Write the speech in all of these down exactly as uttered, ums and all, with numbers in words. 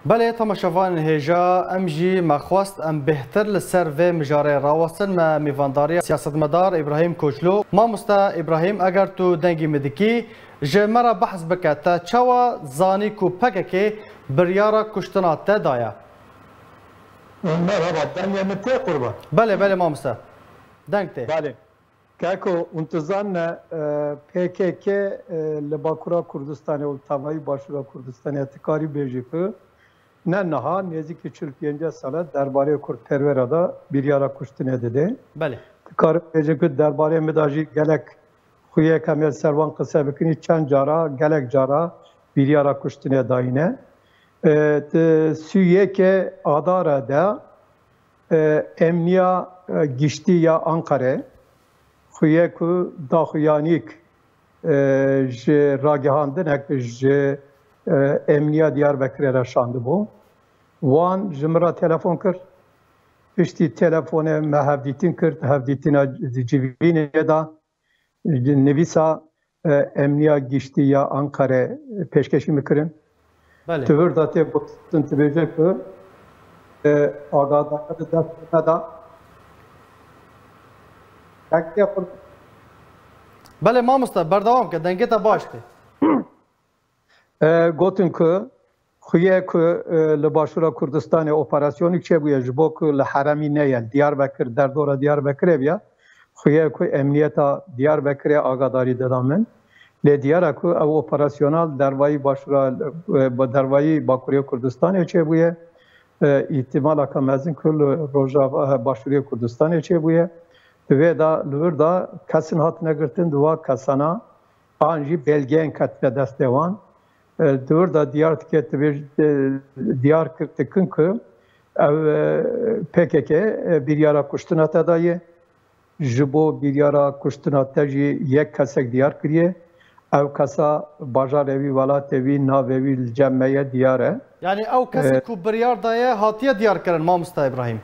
Belê, temaşevanên hêja, em jî me xwest em bêhtir li ser vê mijarê rawestin. Me mêvandariya siyasetmedar Îbrahîm Koçlo. Mamoste Îbrahîm, eger tu dengê min dikî, ji me re behs bike, te çawa zanî ku P K K biryara kuştina te daye? Merhaba, dengê min tê qurban. Belê, belê mamoste. Deng tê. Belê. Keko, hûn dizanine, e, P K K, e, li Bakura Kurdistanê û li tevayî Başûra Kurdistanê, tu karî bêjî ku ne niha, nêzîkî çil pêncî sal e derbarê kurdperwera de biryara kuştinê dide. Belê. Tu karî bêjî ku derbarê min de jî gelek xuyê ke em ê li ser wan qise bikin, çend cara, gelek cara biryara kuştinê dayîne. E, di sî û yekê Adara de, e, emniya, e, giştî ya Anqerê, xuye ku daxuyanîk, e, ji ragihandinek ji, e, emniya Diyarbekirê re şandibû. Wan ji min re telefon kir. Piştî telefonê me hevdîtin kir, hevdîtina civînê de nivîsa, e, Emniya Giştî ya Anqerê pêşkêşî min kirin. Belê. Di vir de tê gotin, dibêje ku, e, agadariya di dest me de. Belê mamoste, berdewam ke, dengê te baş tê. E, gotin ku xuye ku, e, li Başûra Kurdistanê operasyonî çêbûye, ji bo ku li heremî neye, Diyarbekir, derdora Diyarbekirê biya, xuye ku emniyeta Diyarbekirê agadarî dida min. Lê diyar e ku ew operasyona li dervayî Başûra, e, dervayî Bakurê Kurdistanê çêbûye. E, îhtimalaka mezin ku li Rojava, e, Başûrê Kurdistanê çêbûye. Di vê de, li vir de kesin hatine girtin, di va kesana an jî belgeyên ketine destê wan. E, di wir de diyar dike, dibêj-, e, diyar kir, dikin ku ew, e, P K K, e, biryara kuştina te daye. Ji bo biryara kuştina te jî yek kesek diyar kiriye. Ew kesa bajarê wî, welatê wî, navê wî li cem me ye, diyar e. Yani ew kesê, e, ku biryar daye hatiye diyar kirin, mamosta Îbrahîm?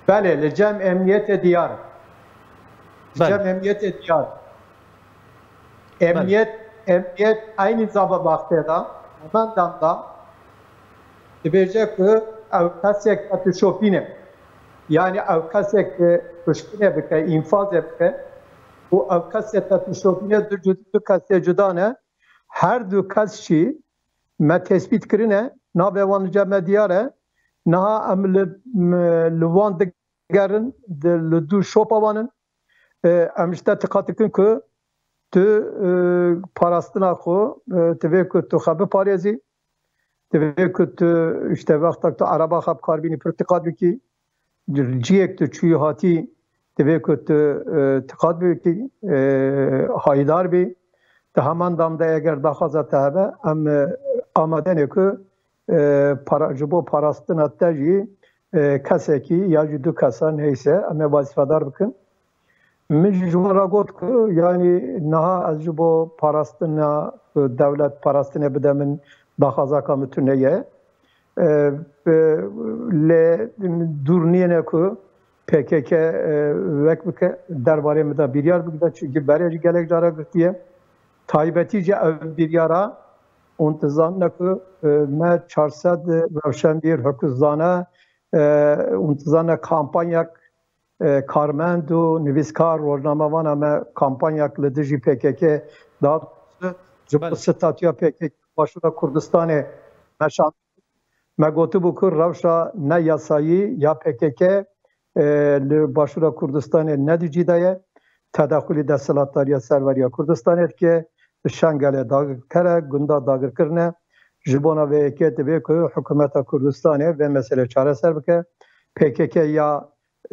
Belê, li cem emniyetê diyar e. Li Belê. cem emniyetê diyar e. Belê. Emniyet, emniyet eynî zaba baxtê de, hemen dem de dibêje ku ew kesek tetişopîn e. Yani ew kesek ku kuştinê bike, înfazê bike û ew kesê tetişopînê du, du kesê cuda ne. Her du kes jî me tespît kirine, navê wan li cem me diyar e. Niha em li, li wan digerin, di, li du şopa wan in. E, em ji te tiqat dikin ku tu, e, parastina xwe, e, divê ku tu xwe biparêzî, divê ku tu, işte, wextek tu ereba xwe bi kar bînî, pir tiqat bikî. Ciyek tu çûyî hatî, divê ku tu, e, tiqat bikî, e, hayîdar bî. Di heman dem de eger daxwaza te hebe, em, e, amade ne ku, e, para, ji bo parastina te jî, e, kesekî ya jî du kesa neyse, em ê wezîfedar bikin. Min jî ji wan re got ku, yanî niha ez ji bo parastina, ku dewlet parastinê bide min, daxwazaka min tune ye. E, e, lê dûr nîne ku P K K, e, wek bike, derbarê min de biryar bigire, çimkî berê jî gelek cara girtiye. Taybetî jî ev biryara, hûn dizanine ku, e, me çar sed rewşenbîr, hukuzane, e, hûn dizane kampanyak, e, karmend û nivîskar, rojnamevana me kampanyak li dijî P K K da, ji bo Belê. statûya P K K Başûra Kurdistanê meşand. Me gotibû ku rewşa ne yasayî ya P K K, e, li Başûra Kurdistanê ne di cî de ye. Tedexulî desthilatdariya serweriya Kurdistanê dike, li Şengelê dagirker e, gunda dagirkirine. Ji bona vê yekê divê ku hikûmeta Kurdistanê vê meselê çareser bike. P K K ya,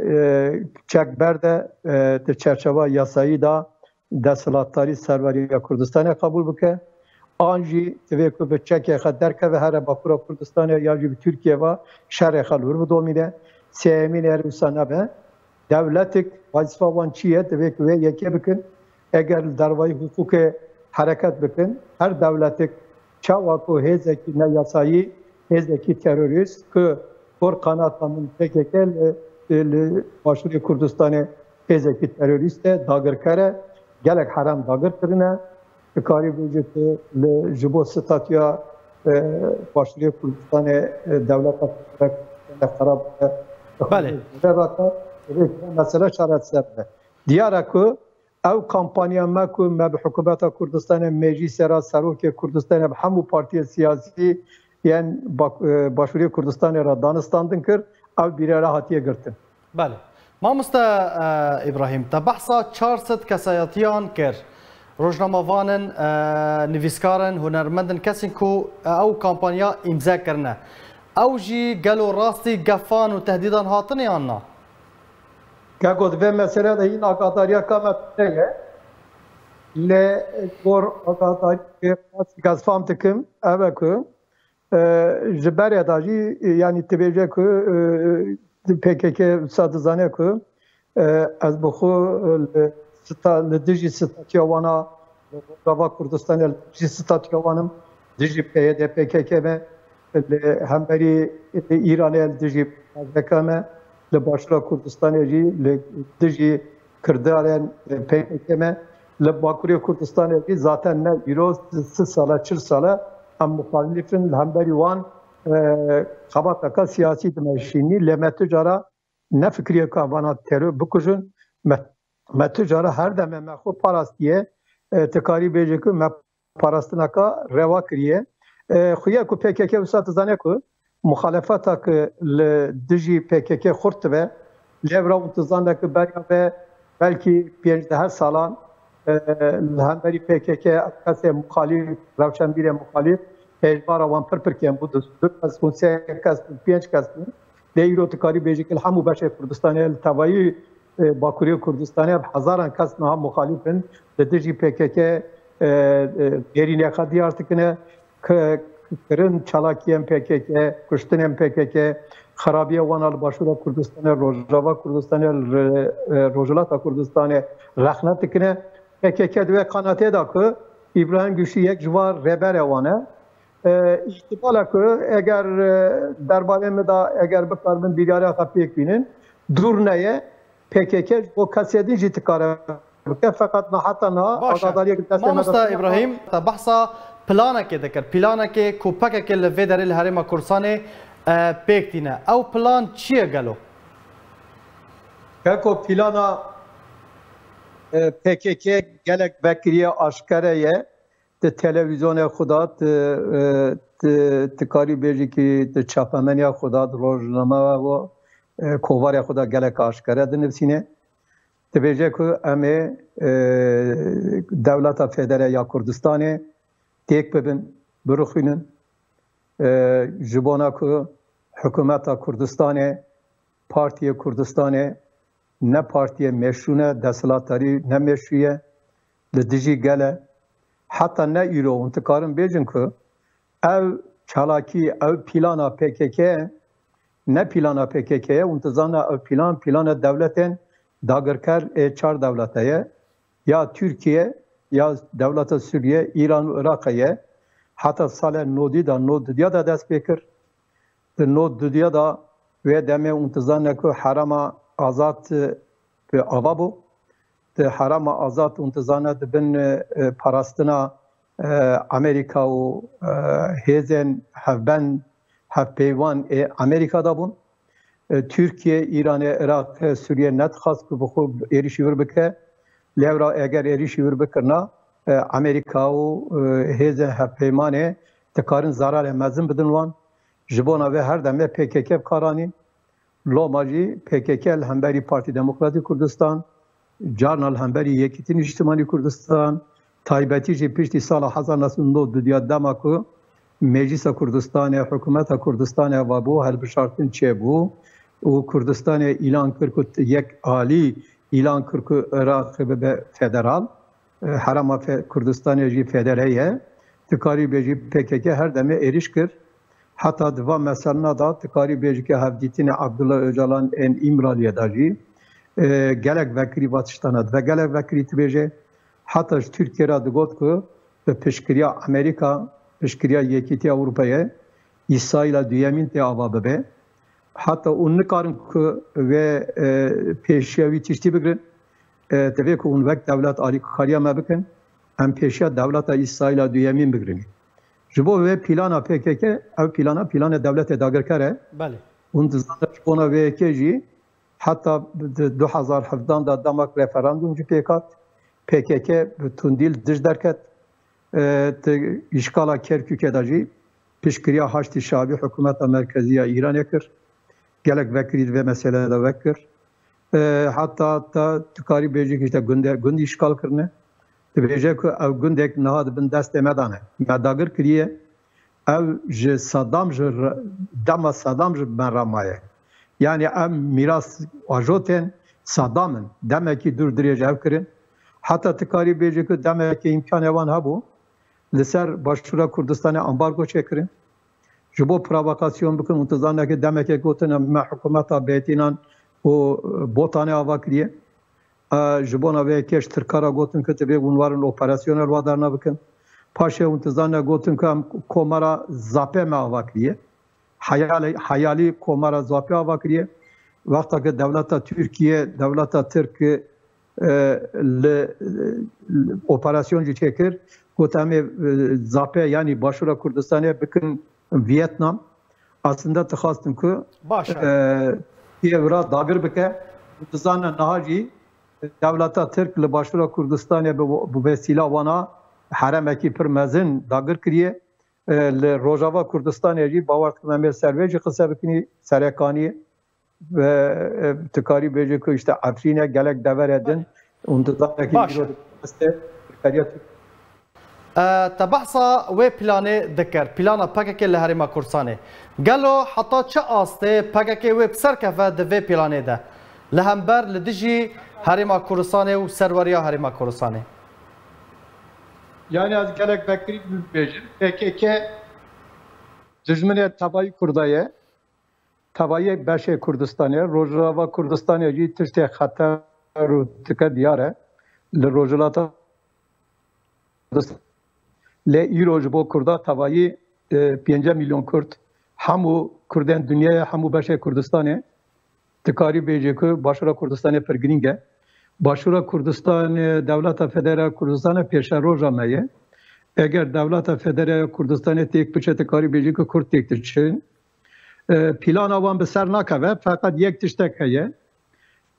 e, çek berde, e, di çerçeva yasayî de desthilatdarî serweriya Kurdistanê qebûl bike. An jî divê ku bi çekê xwe derkeve here Bakura Kurdistanê ya jî bi Tirkiye ve şerê xwe li wir bidomîne. Sêyemîn êrî wisa nebe. Dewletik wezîfa wan çi ye? Divê ku wê yekê bikin. Eger li dervayî hiqûqê hereket bikin, her dewletik çawa ku hêzekî neyasayî, hêzekî terorîst ku kor qanata min P K K li, li Başûrê Kurdistanê hêzekî terorîst e, dagirker e, gelek herem dagir kirine. Dikarî bêjî ku li, ji bo statûya e, Başûrê Kurdistanê, e, dewleta Kurdistanê xerab bike. Belê. Vê raka, vê mesele çareser be. Diyar e ku ew kampanya me ku me bi hikûmeta Kurdistanê, meclîsê re, serokê Kurdistanê, bi hemû partiyê siyasî yên Bak-, e, Başûrê Kurdistanê re danistandin kir, ew bîre re hatiye girtin. Belê. Mamoste, e, Îbrahîm, te behsa çar sed kesayetiyan kir. Rojnamevan in, e, nivîskar in, hunermend in, kesên ku, e, ew kampanya îmze kirine. Ew jî gelo rastî gefan û tehdîdan hatine yan na? Gego, di vê meselê de hîn agadariya ka me tune ye. Lê gor agadariyê rastî ez fam dikim, ev e ku, e, ji berê de jî, e, yanî tu bêje ku, e, P K K wisa dizane ku, e, ez bi xwe, e, li sita-, li dijî statiya wana, li Rojava Kurdistanê li dijî statiya wan im, dijî P Y D P K K me, li hemberî Îranê li dijî P K K me, li Başûra Kurdistanê jî li dijî Kirdarên P K K me, li Bakurê Kurdistanê jî zaten ne îro, si sala, çil sala em muxalîf in, li hemberî wan, e, xebateke siyasî dimeşînî, lê me tu cara nefikiriye ku em vana teror bikujin, me, me tu cara her demê me xwe parastiye, e, tu karî bêje ku me parastineka rewa kiriye. E, xuya ku P K K wisa dizane ku muxalefeta ku li dijî P K K xurt dibe, lêvra û dizane ku beriya ve belkî pêncdeh salan, e, li hemberî P K K kesê muxalîf, rewşenbîrê muxalîf, hêjbara wan pir pir kêm bû, du, du kes bûn, sê kes bûn, pênc kes bûn. Lê îro tu karî bêjî ku li hemû beşê Kurdistanê, li tevayî, e, Bakurê Kurdistanê bi hezaran kes niha muxalîf in, li dijî P K K, e, e, bêrînê xwe diyar dikine, ki-, kirin çalakiyên P K K, kuştinên P K K, xerabiya wan a li Başûra Kurdistanê, Rojava Kurdistanê, li, e, Rojhilata Kurdistanê rexne dikine. P K K di wê qanatê de ku Îbrahîm Guşî yek ji van rêberê wan e. E, îhtîmal e ku eger, e, derbarê min de eger bikaribin biryara xwe pêk bînin, dûr neye, P K K ji bo kesê din jî dikare bike, feqet niha heta niha Baş e. Agadariyek li destê me de Mamosta tune. Îbrahîm, te behsa planekê dikir. Planekê ku P K K li vê derê li Herêma Kurdistanê, e, pêk tîne. Ew plan çi ye gelo? Keko, plana, e, P K K gelek vekiriye, aşkere ye. Di televîzyonê xwe de, di, e, di, di karî bêjî kî di çapemeniya xwe de, di rojnameya xwe, e, kovarê xwe de gelek aşkere dinivîsîne. Dibêje ku em ê, e, dewleta federe ya Kurdistanê têk bibin, birixwînin. E, ji bona ku hikûmeta Kurdistanê, Partiyê Kurdistanê ne partiyê meşrû ne, desthilatdarî ne meşrû ye, li dijî gel e. Heta ne îro hûn dikarin bêjin ku ev çalakî, ew plana P K K ne plana P K K ye, hûn dizane ew plan, plana dewletên dagirker ê çar dewlete ye. Ya Tirkiye, ya dewleta Sûriye, Îran û Iraqê ye. Heta salên nodî de, nod dudiya de dest pê kir. Di nod dudiya de wê demê hûn dizane ku Herêma Azad, e, bi ava bû. Di Herêma Azad hûn dizane di bin, e, parastina, e, Amerîka û, e, hêzên hevbend, hevpeyvan ê Amerîka de bûn. E, Tirkiye, Îranê, Iraqê, Sûriye nedixwast ku bi xwe êrîşî wir bike. Lewra eger êrîşî wir bikirina, e, Amerîka û, e, hêzên hevpeymanê dikarin zararê mezin bidin wan. Ji bona vê her demê P K K bi kar anîn. Loma jî P K K li hemberî Partî Demokratîk Kurdistan, carna li hemberî Yekîtî Niştimanî Kurdistan, taybetî jî piştî sala hezar neh sed û nod û du diya dema ku Meclisa Kurdistanê, Hikûmeta Kurdistanê vabû, hilbişartin çêbû û Kurdistanê îlan kir ku yek alî îlan kir ku Iraq bibe federal. E, Herêma Fe-, Kurdistanê jî federe ye. Dikarî bêjî P K K her demê êrîş kir. Heta di va meselna de dikarî bêjî ke hevdîtinê Abdullah Ocalan ên Îmraliyê de jî, e, gelek vekirî va tiştana dibe. Gelek vekirî dibêje, heta ji Tirkiye re digot ku bi piştgiriya Amerîka, piştgiriya Yekîtiya Ewropayê, Îsraîla duyemîn tê ava bibe. Heta hûn nikarin ku vê, e, pêşiya wî tiştî bigirin. E, divê ku hûn wek dewlet alîkariya me bikin, em pêşiya dewleta Îsraîla duyemîn bigirin. Ji bo vê plana P K K, ev plana, plana dewletê dagirker e. Belê. Hûn dizanin ji bona vê yekê jî heta di du hezar hevdan de dema ku referandûm jî pêk hat, P K K bi tundî li dij derket. E, di îşgala Kerkûkê de jî piştgiriya Haştî Şabî hikûmeta merkezî ya Îranê kir. Gelek vekirî di vê meselê de vekir. E, heta te tu karî bêjî ku işte gunde, gund îşgal kirine. Dibêje ku ev gundek niha di bin destê me de ne. Me dagir kiriye. Ev ji Saddam, ji re-, dema Saddam ji me re maye. Yanî em mîras ajotên Saddam in. Demekî dûr dirêj ev kirin. Heta tu karî bêjî ku demekî îmkanê wan hebû, li ser Başûra Kurdistanê ambargo çêkirin. Ji bo provokasyon bikin, û tu zanekî demekê gotin, me hikûmeta Bêtînan û Botanê ava kiriye. E, ji bona vê yekê ji Tirka re gotin ku divê hûn werin operasyonê li wa derna bikin. Paşê hûn tu zane gotin ku em komara Zapê me ava kiriye. Heyalê, heyalî komara Zapê ava kiriye. Wexta ku dewleta Tirkiye, dewleta Tirk, e, li, li operasyon jî çêkir, got em ê, e, Zapê, yanî Başûra Kurdistanê bikin Vietnam. Aslında dixwastin ku, Baş e. e, Kiev ra dagir bike. Dizane niha jî dewleta Tirk li Başûra Kurdistanê bi, bi vesîla wana heremekî pir mezin dagir kiriye. E, li Rojava Kurdistanê jî bawer dikim em ê ser vê jî qise bikinî, Serekanî ve, e, tu karî bêjî ku işte Efrîne gelek devere din û dizanekî Baş e. îro dibeste, Tirkeriya Tirk E, te behsa wê planê dikir, plana P K K li Herêma Kurdistanê. Gelo heta çi astê P K K wê bi ser keve di vê planê de? Li hember li dijî Herêma Kurdistanê û serweriya Herêma Kurdistanê. Yani ez gelek vekirî bibêjim. P K K dijminê tevayî Kurda ye. Tevayî beşê Kurdistanê, Rojava Kurdistanê jî tiştê xeter û tike diyar e. Li Rojhilata Lê îro ji bo Kurda tevayî, e, pênce milyon Kurd, hemû Kurdên dinyayê, hemû beşê Kurdistanê, dikarî bêjî ku Başûra Kurdistanê pir girîng e. Başûra Kurdistanê, dewleta Federal Kurdistanê pêşeroja me ye. Eger dewleta Federal Kurdistanê têk biçe, dikarî bêjî ku Kurd têk diçin. E, plana wan bi ser nakeve, feqet yek tiştek heye.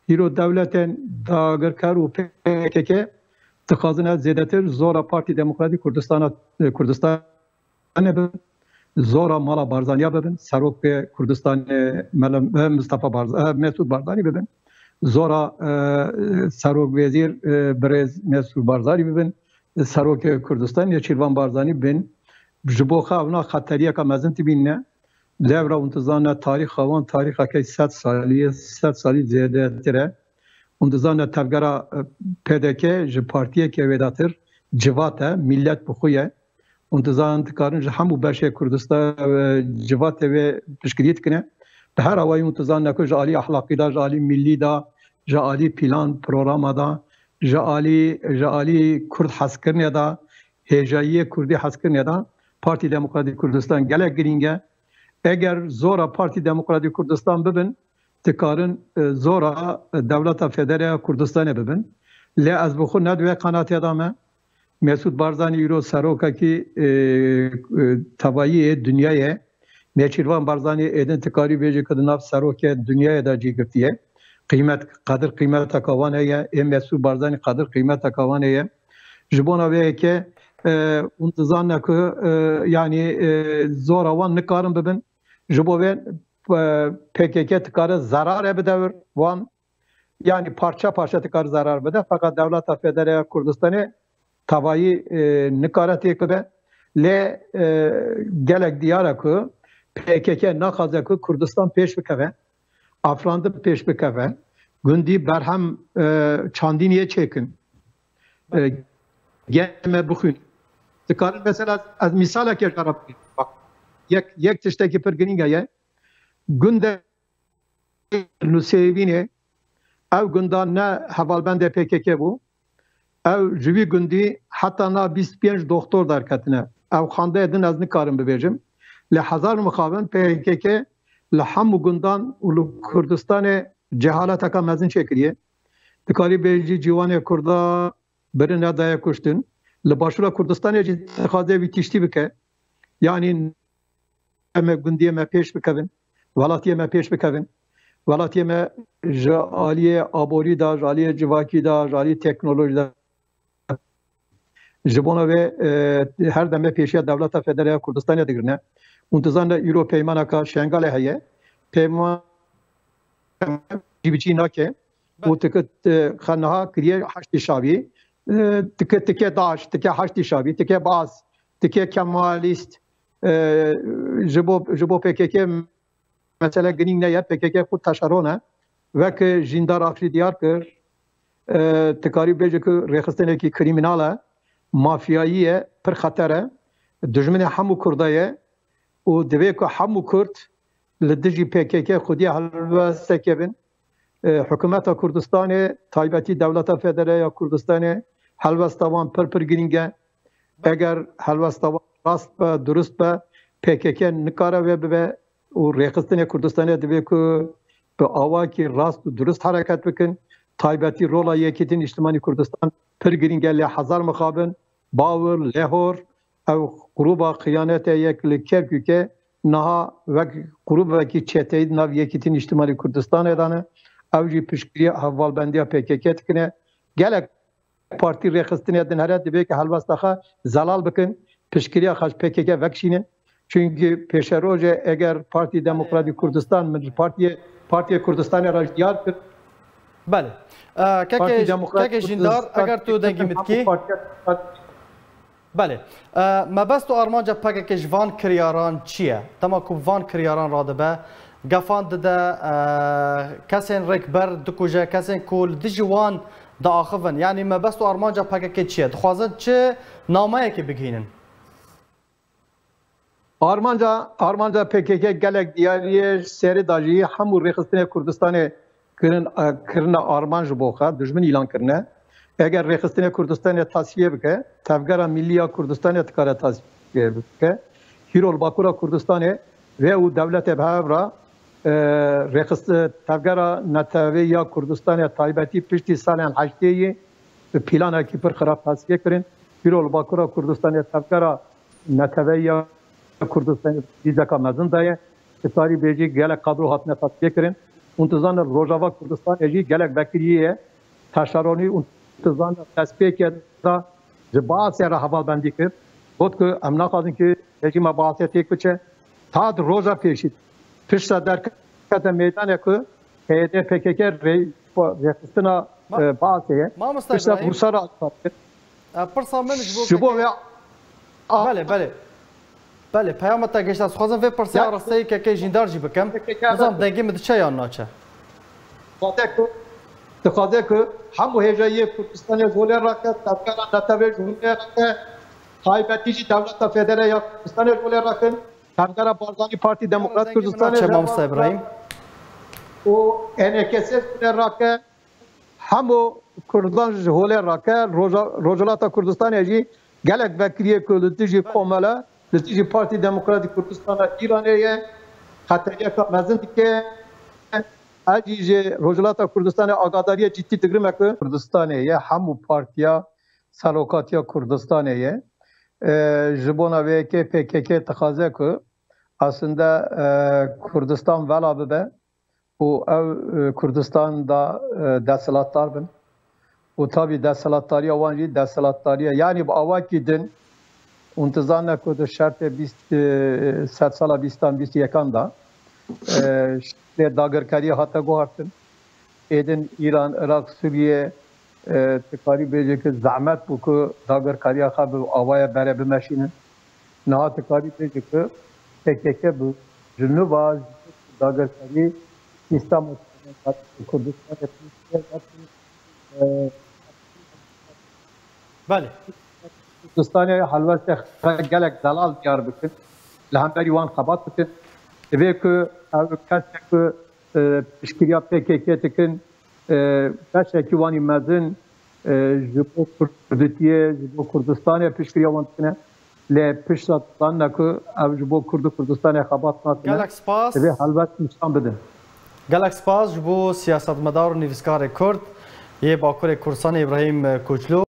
Îro dewletên dagirker û P K K dixwazin ev zêdetir zora Partî Demokratîk Kurdistana, Kurdistanê bibin, zora mala Barzaniya bibin, serokê Kurdistanê Mele-, eh, Mustafa Barz-, eh, Mesûd Barzanî bibin, zora, eh, serok wezîr, eh, birêz Mesûd Barzanî bibin, serokê Kurdistanê Nêçîrvan Barzanî bin. Ji bo xwe evna xeteriyeka mezin dibîne. Lewra hûn dizane tarîxa wan tarîxeke sed salî ye, sed salî zêdetir e. Hûn dizane tevgera, e, P D K ji partiyeke wêdatir civat e, millet bi xwe ye. Hûn dizane dikarin ji hemû beşê Kurdistan, e, civatê wê piştgirî dikine. Bi her awayî hûn dizane ku ji alî ehlaqî de, ji alî millî de, ji alî plan programa de, ji alî, ji alî Kurd hezkirinê de, hêjayiyê Kurdî hezkirinê de Partî Demokratîk Kurdistan gelek girîng e. Eger zora Partî Demokratîk Kurdistan bibin, dikarin, e, zora, e, Dewleta Federal ya Kurdistanê bibin. Lê ez bi xwe ne di wê qenatê de me. Mesûd Barzanî îro serokekî, e, e, tevayî yê dinyayê ye. Nêçîrvan Barzanî êdin dikarî bêjî ku di nav serokê dinyayê de cî girtiye. Qîmet, qedir qîmeteka wan heye. Ê Mesûd Barzanî qedir qîmeteka wan heye. Ji bona vê yekê, e, hûn dizane ku, e, yanî, e, zora wan nikarin bibin. Ji bo vê, e, P K K dikare zerarê bide wir wan. Yanî parça parça dikare zerar bide. Feqet Dewleta Federal ya Kurdistanê tevayî, e, nikare têk bibe. Lê, e, gelek diyar e ku P K K naxwaze ku Kurdistan pêş bikeve. Afirandin pêş bikeve, gundî berhem, e, çandîniyê çêkin. E, geme bixwîn. Dikarin mesela ez mîsalekê ji re bidîm. Bak, yek, yek tiştekî pir girîng heye. Gundê Nusêvînê, ew gunda ne hevalbendê P K K bû. Ew ji wî gundî heta na bîst pênc doxtor derketine. Ew xandeyê din ez nikarim bibêjim. Lê hezar mixabin P K K li hemû gundan û li Kurdistanê cehaleteka mezin çêkiriye. Dikarî bêjî ciwanê Kurda birine daye kuştin. Li Başûra Kurdistanê jî dixwaze wî tiştî bike. Yanî em ê gundiyê me pêş bikevin, welatiyê me pêş bikevin. Welatiyê me ji aliyê aborî de, ji aliyê civakî de, ji aliyê teknolojî de. Ji bona vê, e, her dem me pêşiya Dewleta Federal ya Kurdistanê digirine. Hûn dizanin îro peymaneka Şengalê heye. Peyman cî bi cî nake. Û tike, e, xwe niha kiriye Haştî Şabî. E, tike, tike DAIŞ, tike Haştî Şabî, tike Baas, tike Kemalîst. E, ji bo, ji bo P K K mesele girîng ne ye. P K K xwe teşeron e. Wek Jîndar Axrî diyar kir, e, tu karî bêje ku rêxistinekî krîmînal e, mafyayî ye, pir xeter e, dijminê hemû Kurda ye û divê ku hemû Kurd li dijî P K K xwediyê helwesteke bin. E, Hikûmeta Kurdistanê, taybetî Dewleta Federal ya Kurdistanê, helwesta wan pir pir girîng e. Eger helwesta wan rast be, durust be, P K K nikare vê bibe û rêxistinê Kurdistanê divê ku bi awakî rast û durust hereket bikin. Taybetî rola Yekîtî Niştimanî Kurdistan pir girîng e, lê hezar mixabin, Bawir, Lehor, ew grûba xiyanetê yek li Kerkûkê niha wek grûbekî çeteyî di nav Yekîtî Niştimanî Kurdistanê de ne. Ew jî piştgiriya hevalbendiya P K K dikine. Gelek partî rêxistinê din here, divê ke helwesta xwe zelal bikin, piştgiriya xwe ji P K K vekişînin. Çunkî pêşerojê eger Partî Demokratîk Kurdistan, min ji Partiyê, Partiyê Kurdistanê re jî diyar kir. Belê. E, Partî kekê, Demokratîk kekê Jîndar, Kurdistan, eger tu dengî min dikî. Belê. E, mebest û armanca P K K ji van kiryaran çi ye? Dema ku bi van kiryaran radibe, gefan dide, e, kesên rêkber dikuje, kesên ku li dijî wan diaxivin. Yanî mebest û armanca P K K çi ye? Dixwazin çi nameyekê bigihînin? Armanca, armanca P K K gelek diyar e, ji serê de jî hemû rêxistinê Kurdistanê kirin, e, kirine armanc ji bo xwe, dijmin îlan kirine. Eger rêxistinê Kurdistanê tasfiye bike, Tevgera Millî ya Kurdistanê dikare tasfiye bike. Hîro li Bakura Kurdistanê vê û dewletê bi hev re, e, rêxist-, Tevgera Neteweyî ya Kurdistanê taybetî piştî salên heştêyî bi planekî pir xirab tasfiye kirin. Hîro li Bakura Kurdistanê Tevgera Neteweyî ya Kurdistanê krîzeka mezin de ye. Di tarî bêjî gelek kadro hatine tasfiye kirin. Hûn dizanin Rojava Kurdistanê jî gelek vekirî ye. Teşeronî û dizanin destpêkê de ji Baasê re hevalbendî kir. Got ku em naxwazin ku rejîma Baasê têk biçe. Ta di roja pêşî pişta derkete meydanê ku P Y D P K K rê-, rêxistina, Ma-, e, Baasê ye. Mamosta Pişta Îbrahîm. Bursa re alîkar kir. E, pirsa min ji bo Ji bo P K K vê Belê, belê. Belê, peyama te gihişt. Ez dixwazim vê pirsiya Ya, rasteyî kekê Jîndar jî bikim. P K K Nizam dengê min diçe yan naçe? Dixwaze ku, dixwaze ku hemû hêjayiyê Kurdistanê ji holê rake, tevgera netewê ji holê rake, taybetî jî dewleta federe ya Kurdistanê ji holê rakin, tevgera Barzanî Partî Demokrat Kurdistanê Naçe ji Mamosta Îbrahîm. Û N K S ji holê rake. Hemû Kurdan ji holê rake, Roja-, Rojhilata Kurdistanê jî gelek vekiriyê ku li dijî komele, li dijî Partî Demokratîk Kurdistana Îranê ye, xeteriyeka mezin dike. Ez jî ji Rojhilata Kurdistanê agadariyê cidî digirime ku Kurdistanê ye, hemû partiya serokatiya Kurdistanê ye. E, ji bona vê yekê P K K dixwaze ku aslında, e, Kurdistan vela bibe. Û ew, e, Kurdistan da, e, desthilatdar bin. Û tabî desthilatdariya wan jî desthilatdariya, yanî bi awakî din, hûn dizane ku di şertê bîst, e, sedsala bîstan, bîst û yekan da, e, şeklê dagirkeriyê hate guhartin. Êdin Îran, Iraq, Sûriye, e, tu karî bêjî ku zehmet bû ku dagirkeriya xwe bi awaya bere bimeşînin. Niha tu karî bêjî ku P K K bi ji nû ve ji dagirkerî sîstema Kurdistanê pêşiya, e, Belê. Kurdistanê helwestê xwe gelek delal diyar bikin, li hemberî wan xebat bikin. Divê ku ew kesek ku, e, piştgiriya P K K dikin, e, beşekî wanî mezin, e, ji bo Kurditiyê, ji bo Kurdistanê piştgiriya wan dikine. Lê pişta zanine ku ev ji bo Kurd û Kurdistanê xebat nakine. Gelek spas. Divê helwest nîşan bidin. Gelek spas ji bo siyasetmedar û nivîskarê Kurd yê Bakurê Kurdistanê Îbrahîm Koçlo.